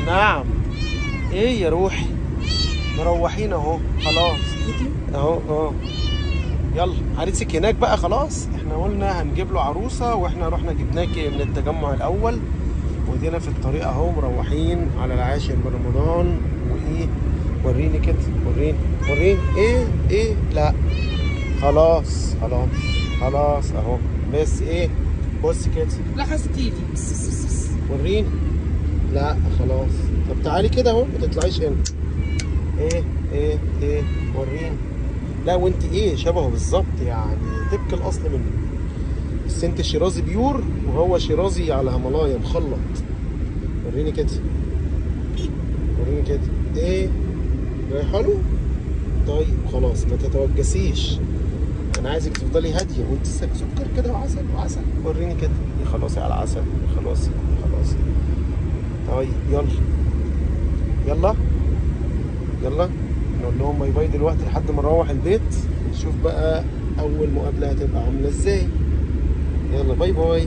نعم. ايه يا روحي؟ مروحين اهو خلاص اهو. يلا عريسك هناك بقى خلاص. احنا قلنا هنجيب له عروسه، واحنا رحنا جبناكي من التجمع الاول، ودينا في الطريق اهو مروحين على العاشر من رمضان. وايه وريني كده، وريني وريني ايه ايه. لا خلاص خلاص خلاص اهو. بس ايه بص كده، لحست ايدي. وريني. لا خلاص. طب تعالي كده اهو، ما تطلعيش هنا. ايه ايه ايه وريني. لا وانت ايه شبهه بالظبط يعني، طبق الاصل منه. بس انت شيرازي pure وهو شيرازي على هملايا مخلط. وريني كده، وريني كده. ايه رايحة له؟ طيب خلاص ما تتوجسيش، انا عايزك تفضلي هادية وانت سكر كده وعسل وعسل. وريني كده. خلاص على العسل، خلاص خلاص. طيب يلا يلا يلا نقول لهم bye bye دلوقتي لحد ما نروح البيت، نشوف بقى اول مقابله هتبقى عامله ازاي. يلا bye bye.